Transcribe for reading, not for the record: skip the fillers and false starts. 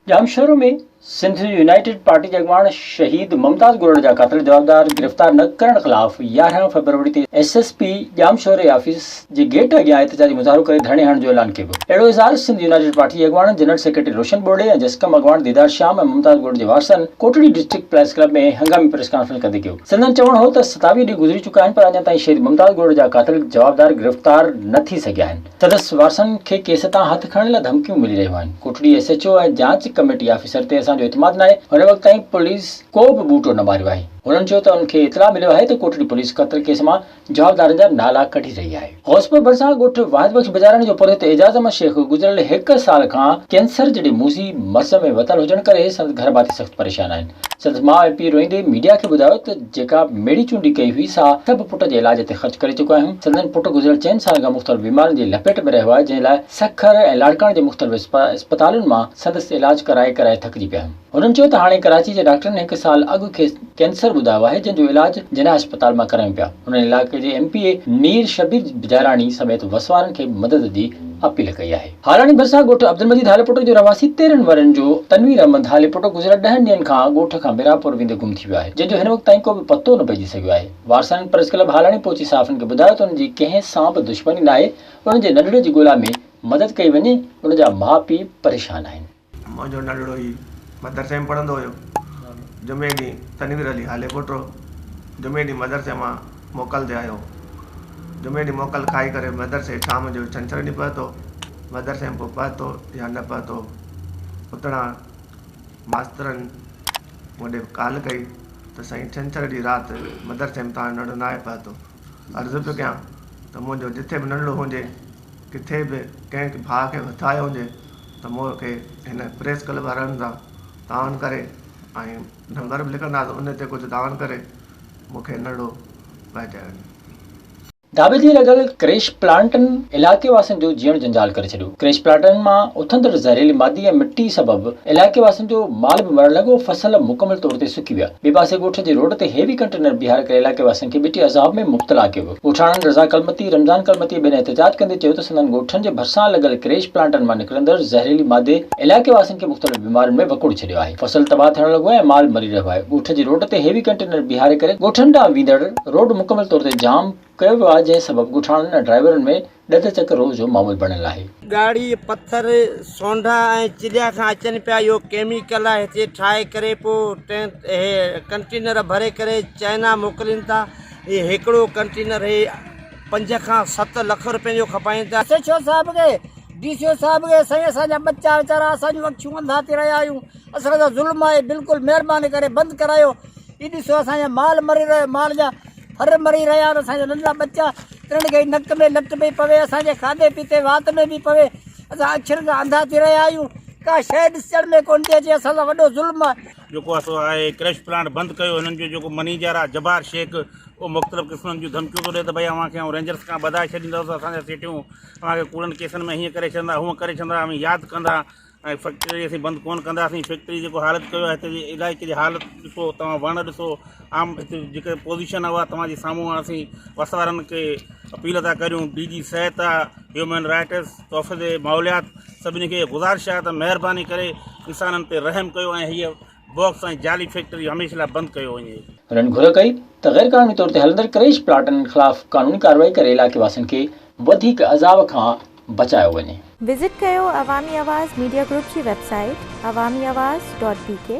Jamshoro ۾ Sindh united party جي اڳواڻ شهيد ممتاز گرڙ جا قاتل جوابدار گرفتار نه ڪرڻ خلاف 11 فيبروري تي ايس ايس پي ڄامشوري آفيس جي گيٽ اڳيان احتجاجي مظاهرو ڪري ڌرڻي هڻڻ جو اعلان ڪيو ويو. اهڙو اظهار سنڌ يونائيٽيڊ پارٽي جي اڳواڻن جنرل سيڪريٽري روشن ٻرڙي ۽ جسقم اڳواڻ ديدار شيام ۽ ممتاز گرڙ جي وارثن ڪوٽڙي ڊسٽرڪٽ پريس ڪلب ۾ هنگامي پريس ڪانفرنس ڪندي ڪيو. سندن چوڻ هو ته 27 ڏينهن گذري چڪا آهن پر اڃا تائين شهيد ممتاز گرڙ جا قاتل جوابدار گرفتار نه ٿي سگهيا آهن. سندس وارثن کي ڪيس تان هٿ کڻڻ لاء ڌمڪيون ملي رهيون آهن. ڪوٽڙي ايس ايڇ او ۽ جاچ ڪميٽي آفيسر تي اسان جو اعتماد ناهي، هن وقت تائين پوليس ڪو به ٻوٽو نه ماريو آهي. هنن چيو ته انهن کي اطلاع مليو آهي ته ڪوٽڙي پوليس قتل ڪيس مان جوابدارن جا نالا ڪڍي رهي آهي. غوثپور ڀرسان ڳوٺ واحد بخش بجاراڻي جو پورهيت اعجاز احمد شيخ گذريل هڪ سال کان ڪينسر جهڙي موذي مرض ۾ ورتل هجڻ ڪري سندس گهرڀاتي سخت پريشان آهن. سندس ماء ۽ پيء روئيندي ميڊيا کي ٻڌايو ته جيڪا ميڙي چونڊي ڪئي هئي سا سڀ پٽ جي علاج تي خرچ ڪري چڪا آهيون، سندن پٽ گذريل چئن سالن کان مختلف بيمارين جي لپيٽ ۾ رهيو آهي جنهن لاء سکر ۽ لاڙڪاڻي جي مختلف اسپتالن مان سندس علاج ڪرائي ڪرائي ٿڪجي پيا آهيون. هنن چيو ته هاڻي ڪراچي جي ڊاڪٽرن هڪ سال اڳ کيس ڪينسر ٻڌايو آهي جنهن جو علاج جناح اسپتال مان ڪرايون پيا. هنن علائقي جي M P A Mir Shabbir Bijarani سميت وسوارن کي مدد جي اپيل ڪئي آهي. هالاڻي ڀرسان ڳوٺ عبدالمجيد هاليپوٽو جو رهواسي 13 ورهين جو تنوير احمد هاليپوٽو گذريل ڏهن ڏينهن کان ڳوٺ کان ميرانپور ويندي گم ٿي ويو آهي، جنهن جو هن وقت تائين ڪو به پتو نه پئجي سگهيو آهي. وارثن پريس ڪلب هالاڻي پهچي صحافين کي ٻڌايو ته انهن جي ڪنهن سان به دشمني ناهي، انهن جي ننڍڙي جي ڳولا ۾ مدد ڪئي وڃي، ان جا ماء پيء پريشان آهن. منهنجو ننڍڙو ئي مدرسي ۾ پڙهندو هيو. جمعي ڏينهن تنوير علي هاليپوٽو جمعي ڏينهن مدرسي مان موڪل تي آيو. جمعي ڏينهن موڪل کائي ڪري مدرسي شام جو ڇنڇر ڏينهن پهتو. مدرسي ۾ پوء پهتو يا نه پهتو اتڙان ماسترن مون ڏي ڪال ڪئي ته سائين ڇنڇر ڏينهن رات مدرسي ۾ توهان جو ننڍڙو ناهي پهتو. عرض پيو ڪيان ته منهنجو جٿي به ننڍڙو هجي ڪٿي به ڪنهن ڀاء کي هٿ آيو هجي ته مون کي هن پريس ڪلب وارن سان تعاون ڪري ۽ نمبر به لکنداسين ان تي ڪجهه تعاون ڪري مون کي ننڍڙو پهچائي وڃي. ڌاٻيجي لڳل ڪريش پلانٽن علائقي واسين جو جيئڻ جنجال ڪري ڇڏيو. ڪريش پلانٽن مان اٿندڙ زهريلي مادي ۽ مٽي سبب علائقي واسين جو مال به مرڻ لڳو، فصل مڪمل طور تي سڪي ويا. ٻئي پاسي ڳوٺ جي روڊ تي هيوي ڪنٽينر بيهاري ڪري علائقي واسين کي ٻٽي عذاب ۾ مبتلا ڪيو ويو. ڳوٺاڻن رضا ڪلمتي، رمضان ڪلمتي ۽ ٻين احتجاج ڪندي چيو ته سندن ڳوٺن جي ڀرسان لڳل ڪريش پلانٽن مان نڪرندڙ زهريلي مادي علائقي واسين کي مختلف بيمارين ۾ وڪوڙي ڇڏيو آهي. فصل تباهه ٿيڻ لڳو آهي ۽ مال مري رهيو آهي. ڳوٺ جي روڊ تي هيوي ڪنٽينر بيهاري ڪري ڳوٺن ڏانهن ويندڙ روڊ مڪمل طور تي جام ڪيو ويو آهي جنهن سبب ڳوٺاڻن ۽ ڊرائيورن ۾ ڏند چڪ روز جو معمول بڻيل آهي. ڳاڙهي پٿر سونڍا ۽ چليا کان اچن پيا اهو ڪيميڪل آهي هتي ٺاهي ڪري پوء اهي ڪنٽينر ڀري ڪري چائنا موڪلين ٿا هي هڪڙو ڪنٽينر هي 5 کان 7 لک روپين جو کپائين ٿا. ايس ايڇ او صاحب کي ڊي سي او صاحب کي سائين اسان جا ٻچا ويچارا اسان جون اکيون انڌا ٿي رهيا آهيون اسان سان ظلم آهي بلڪل مهرباني ڪري بند ڪرايو هي ڏسو اسان جا مال مري رهيو مال جا ڦر مري رهيا آهن اسان جا ننڍڙا ٻچا تنهن کي نڪ ۾ لٽ پئي پوي اسان جي کاڌي پيتي وات ۾ به پوي اسان اکين کان انڌا ٿي رهيا آهيون ڪا شيء ڏسڻ ۾ ڪونه ٿي اچي اسان سان وڏو ظلم آهي. جيڪو آ سو آهي ڪرش پلانٽ بند ڪيو هنن جو جيڪو منيجر آ جبار شيخ اهو مختلف قسمن جون ڌمڪيون ٿو ڏي ته ڀئي اوهان کي آئون رينجرس کان ٻڌائي ڇڏيندس اسان جا سيٽيون اوهان کي ڪوڙن ڪيسن ۾ هيئن ڪري ڇڏندا هونئن ڪري ڇڏندا اوهين ياد ڪندا ۽ فيڪٽري اسين بند ڪونه ڪنداسين فيڪٽري جيڪو حالت ڪيو آهي هتي جي علائقي جي حالت ڏسو توهان وڻ ڏسو عام هتي جيڪي پوزيشن آهي اها توهان جي سامهون آهي اسين وس وارن کي اپيل ٿا ڪريون ڊي جي صحت آهي هيومن رائٽس تحفظ ماحوليات سڀني کي گذارش آهي ته مهرباني ڪري انسانن تي رحم ڪيو ۽ هيء باڪس ۽ جعلي فيڪٽري هميشه لاء بند ڪيو وڃي. هنن گهر ڪئي ته غيرقانوني طور تي هلندڙ ڪريش پلاٽن خلاف قانوني ڪارروائي ڪري علائقي واسين کي وڌيڪ عذاب کان بچايو وڃي. وزٽ ڪيو عوامي آواز ميڊيا گروپ جي web site Awami Awaz dot B K.